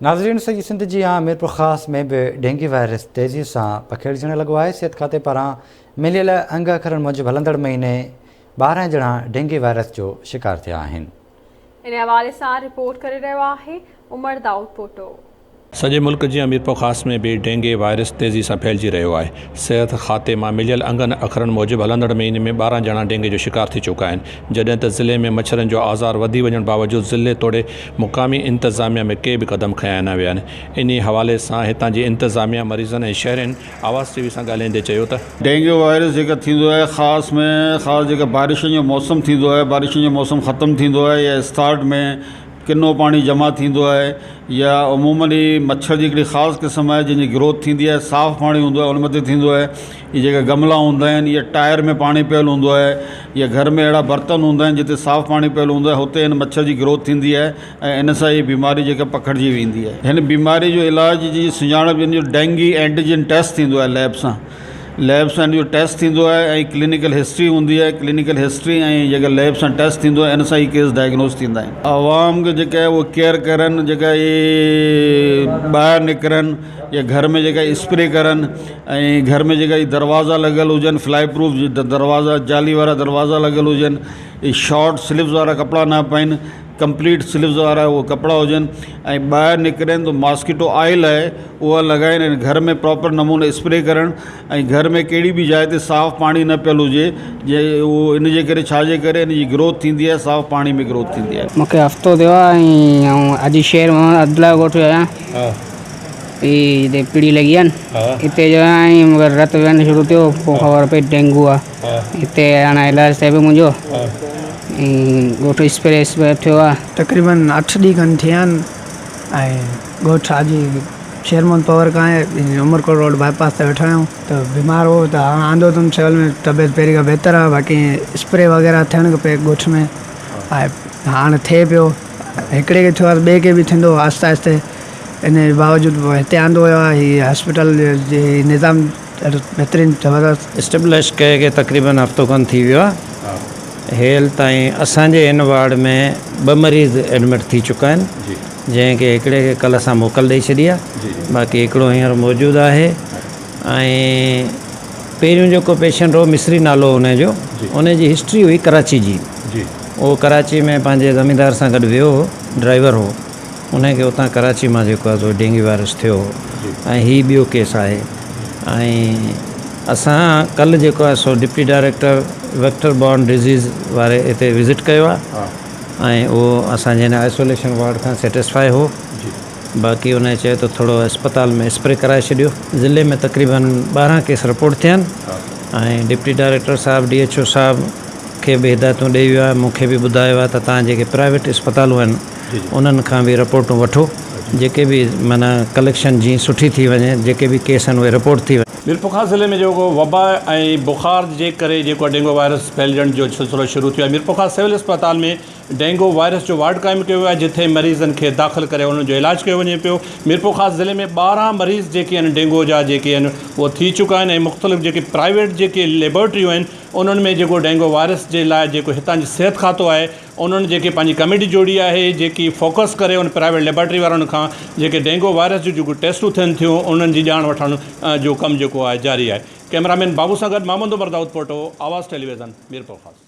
ناظرين سڄي سنڌ جيان ميرپورخاص ۾ به ڊينگي وائرس تيزي سان پکيڙجڻ لڳو آهي، صحت کاتي پاران مليل انگ اکرن موجب هلندڙ مهيني 12 ڄڻا ڊينگي وائرس جو شڪار ٿيا آهن. ان حوالي سان رپورٽ ڪري رهيو آهي عمر دائود پوٽو. سڄي ملڪ جيان ميرپورخاص ۾ به ڊينگي وائرس تيزي سان ڦهلجي رهيو آهي. صحت کاتي مان مليل انگن اکرن موجب هلندڙ مهيني ۾ 12 ڄڻا ڊينگي جو شڪار ٿي چڪا آهن. جڏهن ته ضلعي ۾ مڇرن جو آزار وڌي وڃڻ باوجود ضلعي توڙي مقامي انتظاميا ۾ ڪي به قدم کنيا نه ويا آهن. انهي حوالي سان هتان جي انتظاميا مريضن ۽ شهرين آواز ٽي وي سان ڳالهائيندي چيو ته. ڊينگيو وائرس جيڪا ٿيندو آهي خاص ۾ خاص جيڪا بارشن جو موسم ٿيندو آهي بارشن جو موسم ختم ٿيندو آهي يا اسٽارٽ ۾ ڪنو پاڻي جمع ٿيندو آهي يا عموماً هي مڇر جي هڪڙي خاص قسم آهي جنهن جي گروٿ ٿيندي آهي صاف پاڻي هوندو آهي ان مٿي ٿيندو آهي هي جيڪا گملا هوندا آهن يا ٽائر ۾ پاڻي پيل هوندو آهي يا گهر ۾ اهڙا برتن هوندا آهن جتي صاف پاڻي پيل هوندو آهي هتي هن مڇر جي گروٿ ٿيندي آهي ۽ ان سان هي بيماري جيڪا پکڙجي ويندي آهي هن بيماري جو علاج جي سڃاڻپ ان جو ڊينگي اينٽيجن ٽيسٽ ٿيندو آهي ليب سان ليب سان ان جو ٽيسٽ ٿيندو آهي ۽ ڪلينيڪل هسٽري هوندي آهي ڪلينيڪل هسٽري ۽ جيڪا ليب سان ٽيسٽ ٿيندو آهي ان سان ئي ڪيس ڊائگنوز ٿيندا آهن. عوام کي جيڪا آهي اهو ڪيئر ڪرن جيڪا اهي ٻاهر نڪرن يا گهر ۾ جيڪا اسپري ڪرن ۽ گهر ۾ جيڪا دروازا لڳل هجن فلائي پروف دروازا جالي وارا دروازا لڳل هجن شارٽ سليوز وارا ڪپڙا نه پائن ڪمپليٽ سليوز وارا اهي ڪپڙا هجن ۽ ٻاهر نڪرن ته ماسڪيٽو آئل آهي اها لڳائين ۽ گهر ۾ پراپر نموني اسپري ڪرڻ ۽ گهر ۾ ڪهڙي به جاء تي صاف پاڻي نه پيل هجي جي اهو ان جي ڪري ڇا جي ڪري ان جي گروٿ ٿيندي آهي صاف پاڻي ۾ گروٿ ٿيندي آهي. مون کي هفتو ٿيو آهي ۽ آئون حاجي شير محمد عبدالله جو ڳوٺ جو آهيان هي جتي پڙي لڳي آهي نه اتي جو آهيان ۽ مون کي رت وهڻ شروع ٿيو پوء خبر پئي ڊينگو آهي هتي هاڻي علاج ٿئي پيو منهنجو ۽ ڳوٺ اسپري اسپري ٿيو آهي. تقريبن اٺ ڏينهن کن ٿيا آهن ۽ ڳوٺ حاجي شير محمد پنهور کان عمرڪوٽ روڊ باء پاس تي ويٺا آهيون ته بيمار هو ته هاڻ آندو اٿم سول ۾ طبيعت پهرين کان بهتر آهي باقي اسپري وغيره ٿيڻ کپي ڳوٺ ۾ ۽ هاڻ ٿئي پيو هڪڙي کي ٿيو آهي ته ٻئي کي به ٿيندو آهستي آهستي ان جي باوجود هتي آندو ويو آهي هي هاسپيٽل جي نظام ڏاڍو بهترين زبردست. اسٽيبلش ڪئي کي تقريبن هفتو کن ٿي ويو آهي. هيل تائين اسان جي هن وارڊ ۾ ٻه مريض ايڊمٽ ٿي چڪا آهن جنهن کي هڪڙي کي ڪلهه اسان موڪل ڏئي ڇڏي آهي باقي هڪڙو هينئر موجود آهي ۽ پهريون جيڪو پيشنٽ هو مصري نالو هو ان جو ان جي هسٽري هئي ڪراچي جي اهو ڪراچي ۾ پنهنجي زميندار سان گڏ ويو هو ڊرائيور هو انهي کي اتان ڪراچي مان جيڪو آهي سو ڊينگي وائرس ٿيو هو ۽ هي ٻيو ڪيس آهي ۽ اسان ڪلهه جيڪو آهي سو deputy director vector borne disease واري هتي وزٽ ڪيو آهي ۽ اهو اسان جي هن آئسوليشن وارڊ کان سيٽسفائي هو باقي انهي چيو ته ٿورو اسپتال ۾ اسپري ڪرائي ڇڏيو ضلعي ۾ تقريبن 12 ڪيس رپورٽ ٿيا آهن ۽ ڊپٽي ڊائريڪٽر صاحب ڊي ايڇ او صاحب کي به هدايتون ڏئي ويو آهي مون کي به ٻڌايو آهي ته تان جيڪي پرائيويٽ اسپتالون آهن انهن کان به رپورٽون وٺو جيڪي به معنيٰ ڪليڪشن جيئن سٺي ٿي وڃي جيڪي به ڪيس آهن اهي رپورٽ ٿي وڃن. ميرپورخاص ضلعي ۾ جيڪو وبا ۽ بخار جي ڪري جيڪو ڊينگو وائرس ڦهلجڻ جو سلسلو شروع ٿيو آهي ميرپورخاص سول اسپتال ۾ ڊينگو وائرس جو وارڊ قائم ڪيو ويو آهي جتي مريضن کي داخل ڪري انهن جو علاج ڪيو وڃي پيو ميرپورخاص ضلعي ۾ 12 مريض جيڪي آهن ڊينگو جا جيڪي آهن اهي ٿي چڪا آهن ۽ مختلف جيڪي پرائيويٽ جيڪي ليبارٽريون آهن انهن ۾ جيڪو ڊينگو وائرس جي لاء جيڪو هتان جي صحت کاتو آهي انهن جيڪي پنهنجي ڪميٽي جوڙي آهي جيڪي فوڪس ڪري ان پرائيويٽ ليبارٽري وارن کان جيڪي ڊينگو وائرس جون جيڪو ٽيسٽون ٿين ٿيون انهن جي ڄاڻ وٺڻ جو ڪم جيڪو آهي جاري آهي ڪئميرا مين بابو سان گڏ محمد عمر دائود پوٽو آواز ٽيليويزن ميرپورخاص.